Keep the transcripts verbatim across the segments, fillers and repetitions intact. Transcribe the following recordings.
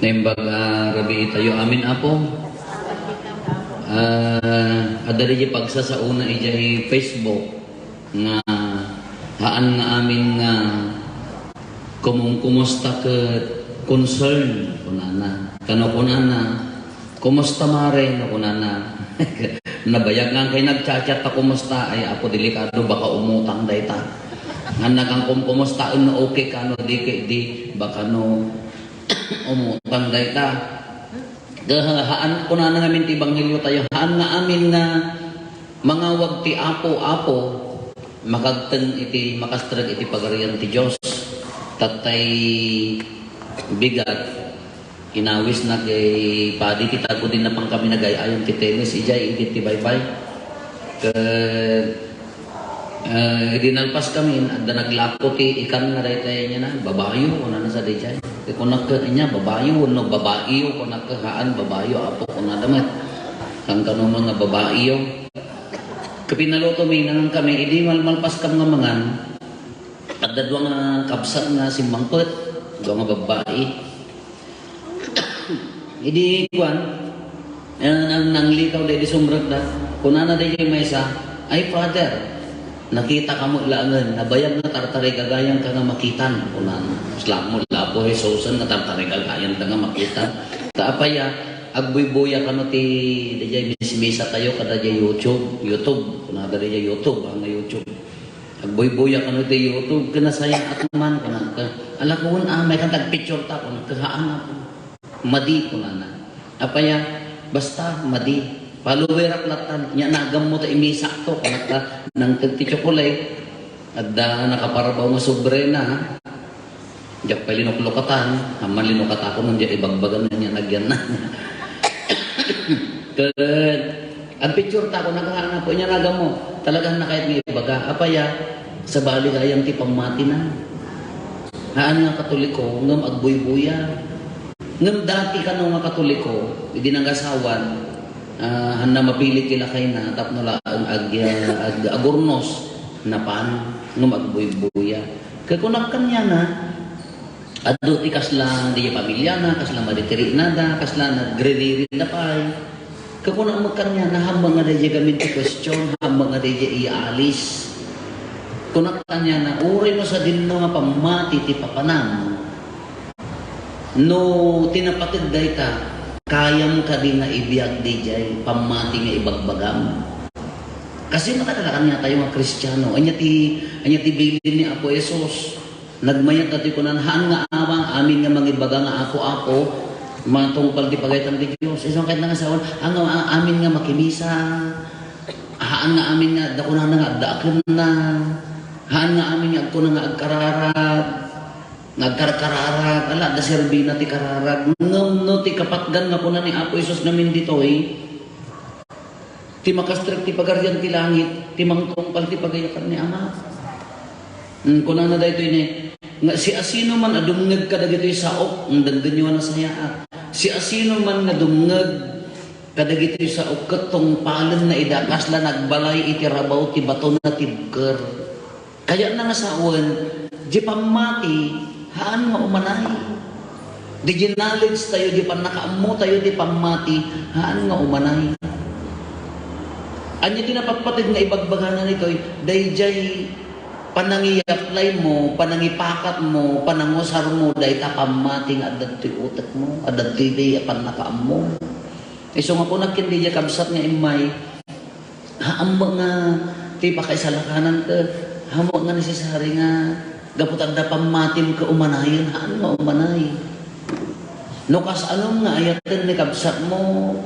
Naimbag a rabii tayo amin, Apo. Ah, adda di pagsasaona idiay Facebook nga haan nga amin nga kumum-, kumusta ket concern, kunana. Kano kunana, "Kumusta, Mare?" no kunana. Nabayag nga kay nagchat-chat ta kumusta, ay, Apo, delikado, baka umutang dayta. Nga nagang kum-, kumusta, no, okay ka, no, di, di, baka no, umutang dayta. Haan, kunana ngamin ti ebanghelio tayo, haan nga amin nga mangawag ti Apo, Apo, makagteng iti, makastrek iti Pagarian ti Dios. Tattay bigat, inawisna kay padi ti tago din napang kami nagay-ayon ti tennis, ijay igit ti baybay. Ket, eh, idi nalpas kami, adda naglako ti ikan nga daytay niya na, babayo, kunana sa dijay. Ti kunak ket niya, babayo, no, babaiyo, kunak ket, haan, babayo, Apo, kunada met. Kankano man nga babaiyo. Kapinaluto mi, nangan kami, idi malmalpas kam nga mangan, adda dua nga kabsat nga simmangpet, dua nga babbai. Idi kuan, eh, nang, nanglikaw da idi sumrekda, kunana daydiay maysa, "Ay, Father, nakita ka met laengen, nabayag nga tartarigagayan ka nga makitan," kunana. Salamat la, Apo Jesus, nga tartarigagayan ka nga makitan. Ta apay a, agbuybuya kano ti, daydiay mismisa tayo, kada daydiay YouTube, YouTube, kunada daydiay YouTube, ah, nga YouTube. Agbuybuya kano ti YouTube, ken nasayaat man, kunana. Ala, kuan, ah, may kan tagpicture ta, kunana. Haan, Apo. Madi, kunana. Apay a, basta, madi. Followerak lattan. Nya, nagammo ta imisakto, kunana. Nangted ti chocolate, adda nakaparbaw nga sobrena, ha? Diak pay linuklukatan, amman linukatakon, diak ibagbaga no ania nagyan na. Ket, agpicture ta, kunana, haan, Apo, ania nagammo? Talaga, haan nga kayat nga ibaga. Apay a, sabali gayam ti pammatina. Haan nga Katoliko, ngem agbuybuya. Ngem dati kano nga Katoliko, idi nangasawan, ah, haan na mapili ti lakayna, tapno laeng ag-, ag-, agurnos, napan, ngem agbuybuya. Ket kunak kaniana, adu ti kasla di pamiliana, kasla maditiriinada, kasla nagririri da pay. Ket kunak met kaniana, hammeng nga daydiay gamin ti question, hammeng nga daydiay iyaalis. Kunak kaniana, uray no sadinno nga pammati ti papanam, no ti napateg dayta, kayam kadi nga ibiag daydiay pammati nga ibagbagam? Kasi makadalakan nga tayo nga Kristiano. Ania ti, ania ti bilin ni Apo Jesus? Nagmayat datoy kunan, haan nga awa, amin nga mangibaga nga Apo, Apo, matungpal ti pagayatan ti Dios. Isu nga kayat nga sawan, haan nga amin nga makimisa, haan nga amin nga, da kunana nga, adda aklem na, haan nga amin nga, agkuna nga agkararag, nga agkarkararag, ala, adda serbina ti kararag. Ngem no ti kapatgan nga kuna ni Apo Jesus ngamin ditoy, ti makastrek ti pagarian ti langit, ti mangtungpal ti pagayakan ni Ama. Hmm, kunana daytoy ni, nga siasinoman a dumngeg kadagitoy saok, hmm, denggenyo a nasayaat. Siasinoman nga dumngeg kadagitoy saok ket tungpalenna ida, kasla nagbalay iti rabaw ti bato nga natibker. Kayatna nga sawen, di pammati, haan nga umanay. Di knowledge tayo, di pannakaammo tayo, di pammati, haan nga umanay. Ania ti napatpateg nga ibagbagana ditoy, daydiay panangiapply mo, panangipakat mo, panangusar mo, dayta pammati nga adda ditoy utek mo, adda ditoy di pannakaammo. Isu nga kunak ken daydiay kabsat nga immay, Haan met nga ti pakaisalakanan ket, haan met nga necessary nga gapu ta adda pammatim ket umanayen, haan nga umanay. No kasano nga ayaten ni kabsatmo,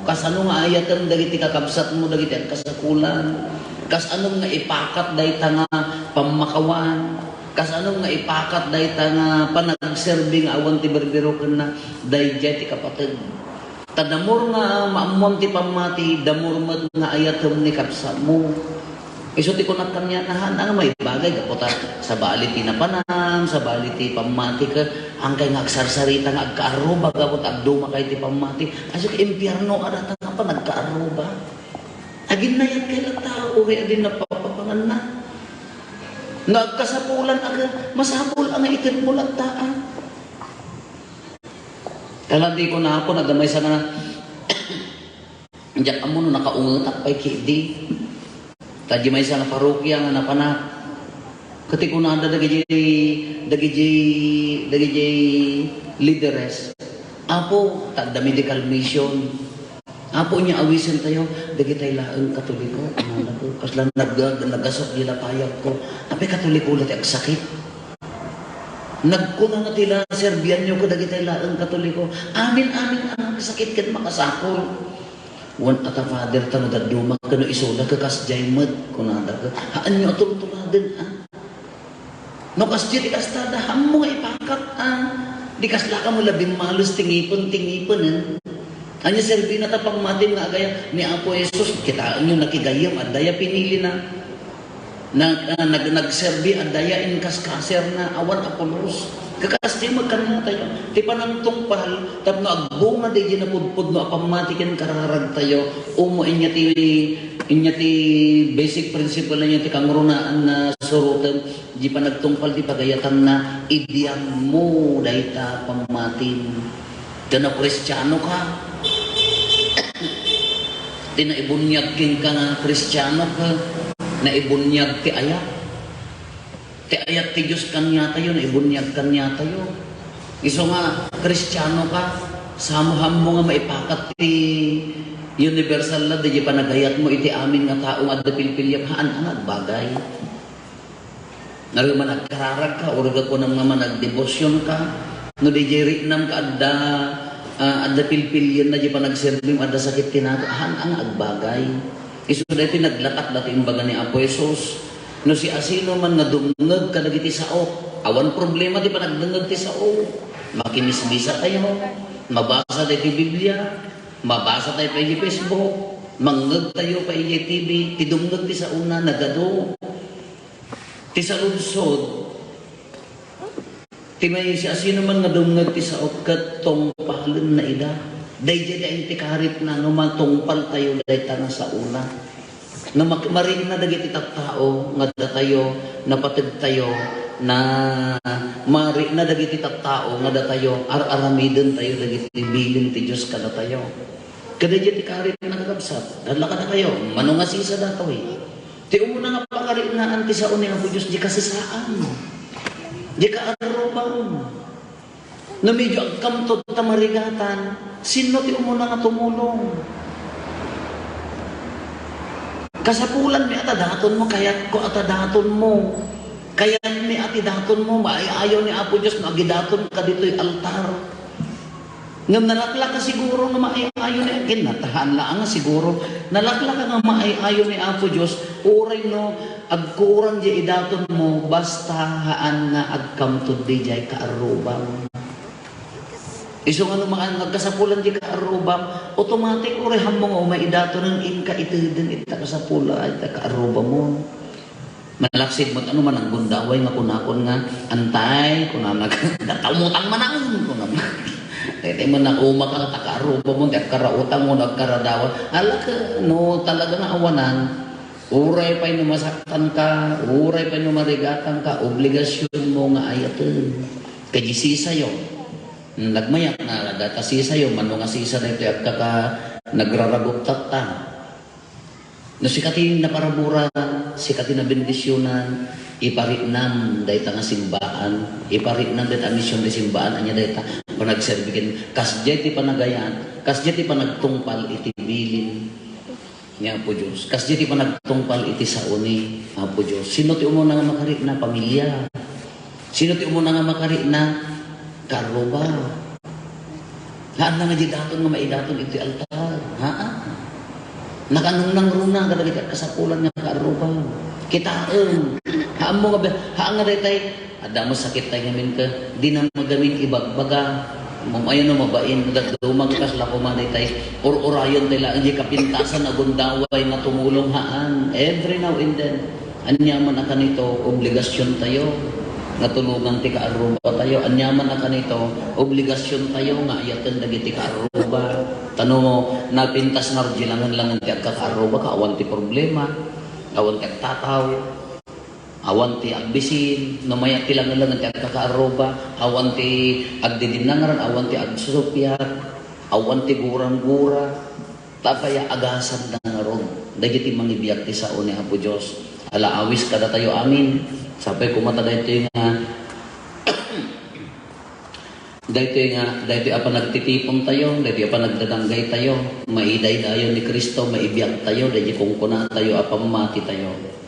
kasano nga ayaten dagiti kakabsatmo, dagiti agkasapulan, kasano nga ipakat dayta nga pammakawan, kasano nga ipakat dayta nga panagserbi nga awan ti birbirokenna, daydiay ti kapateg. Ta damor nga maammoam ti pammati, damor met nga ayatem ni kabsatmo. Isu ti kunak kaniana, haan nga maibagay gapu ta sabali ti napanam, sabali ti pammati ket angkay nga agsarsarita nga agkaarruba gapu ta agdumakay ti pammati. Isu ti impierno a data nga panagkaarruba. Aginnayat kay latta, uray a di napapapanganna. No agkasapulan a ket, masapul a nga itedmo latta, a. Kala di ko na, Apo, adda maysa nga, diak ammo no nakaungetak pay ketdi. Ta di maysa nga parokia nga napanak. Ket kunada dagiti, dagiti, dagiti leaders, "Apo, ta adda medical mission. Apo, ania awisentayo?" "Dagitay laeng Katoliko," kunana ko. "Kasla nag-, naggasat di lapayagko." Apay, Katoliko la ti agsakit? Nagkuna nga ti la, serbianyo ko dagitay laeng Katoliko. Amin, amin a nagsakit ket makasakol. Wen a ta, Father, ta no dadduma ken no isu la, ket kasdiay met, kunada. Haanyo a tultuladen, a? No kasdiay ti kasta, da, haanmo nga ipakat, a? Di kasla ka mo la bimmales ti ngipen, ti ngipen, eh. Ania serbina ta pammatim nga agayat ni Apo Jesus? Kitaenyo, nakigayyem, adda ya pinilina. Nag-, ah, nag-, nagserbi, adda ya inkaskaserna, awan a pulos. Kakasti met kaniatayo. Ti panagtungpal, tapno agbunga daydi napudpudno a pammati ken kararagtayo. Umo, inya ti, inya ti basic principle, inya ti kangrunaan nga suroten. Di panagtungpal ti pagayatanna, ibiagmo dayta pammatim. Ta no Kristiano ka, ti naibuniag kenka nga Kristiano ka, naibuniag ti ayat. Ti ayat ti Dios kaniatayo, naibuniag kaniatayo. Isu nga Kristiano ka, samohammo nga maipakat ti universal law, daydi panagayatmo iti amin nga tao nga adda pilpiliam, haan a nga agbagay. Ngarud, managkararag ka, uray gapu na nga managdebosyon ka, no di jay riknam ka adda, ah, adda pilpilienna jay panagserbim, adda sakit ti nato, haan a nga agbagay. Isu daytoy naglatak dati imbaga ni Apo Jesus, "No siasinoman nga dumngeg kadagiti saok," awan problema ti panagdengngeg ti sao. Makimismisatayo, mabasa tayo ti Biblia, mabasa tayo pa iti Facebook, mangngeg tayo pa iti T V, ti dumngeg ti saona, nagadu. Ti saludsod, ti may siasinoman nga dumngeg ti sao ket tungpalenna ida. Daydiay ti karitna no matungpaltayo dayta nga saona. No mak-, marikna dagiti tattao nga datayo, napategtayo, na marikna dagiti tattao nga datayo, ar-aramidentayo dagiti bilin ti Dios kadatayo. Kadaydiay ti karitna, kakabsat. Dallakadakayo, mano nga sisa datoy. Ti umuna nga pakariknaan ti sao ni Apo Dios, di kasisaan. Di kaarruban. No medyo agkamtod ta marigatan, sinno ti umuna nga tumulong? Kasapulanmi a ta datonmo, kayatko a ta datonmo. Kayatmi a ti datonmo, maay-ayaw ni Apo Dios no agidatonka ditoy altar. Ngem nalaklaka siguro nga maay-ayo ni, ken natahan laang nga siguro, nalaklaka nga maay-ayo ni Apo Dios, uray no agkurang diay idatonmo, basta haan nga agkamtod diay kaarrubam. Isu nga no maan nga agkasapulan diay kaarrubam, automatic, uray hammo nga umay idatonen, inka iteden ita kasapulan, ita kaarrubammo. Malaksid met, ano man, ang gundaway nga kunakon nga, "Antay," kunana, "dataw mo tang manang," kunana. Daytoy man, nakuma ka, ta kaarrubammo, ti agkarautang mo, nagkaradawan. Ala ka, no talaga nga awanan, uray pay no masaktan ka, uray pay no marigatan ka, obligasyon mo nga ayaten. Kadi sisayo. Nagmayak nga data sisayo, mano nga sisa daytoy agkaka nagraragup tatta. No sika ti naparaburan, sika ti nabendisionan, ipariknam dayta nga simbaan, ipariknam dayta a mision ti simbaan, ania dayta, panagserbi ken, kasdiay ti panagayat, kasdiay ti panagtungpal iti bilin ni Apo Dios, kasdiay ti panagtungpal iti sao ni Apo Dios. Sino ti umuna nga makarikna? Pamilia. Sino ti umuna nga makarikna? Kaarruba. Haan na nga di daton nga maidaton iti altar. Haan. Nakanungnangruna kadagiti kasapulan nga kaarruba. Kitaem. Haanmo nga be-, haan nga daytay, adda mo sakit tay ngamin ka, di na magamin ibagbaga. Mom, ayan no, mabain, dadduma, kasla koma daytay. Ur-urayon tay laeng, di kapintasan, agundaway nga tumulong, haan. Every now and then. Aniaman a kanito, obligasyon tayo nga tulongan ti kaarruba tayo. Aniaman a kanito, obligasyon tayo nga ayaten dagiti kaarruba. Ta no napintas ngarud, langen-langen ti agkakaarruba, ka awan ti problema, awan ti agtataw. Awan ti agbisin, no mayat ti langen-langen ti agkakaarruba, awan ti agdidinnangan, awan ti agsusuppiat, awan ti gurang-gura. Ta aya agasanda ngarud dagiti mangibiag ti sao ni Apo Dios. Ala, awis kadatayo amin. Sapay koma ta daytoy nga, daytoy nga, daytoy a panagtitipontayo, daytoy a panagdadanggaytayo, maidaydayon ni Cristo, maibiagtayo, daytoy kunkunatayo a pammatitayo.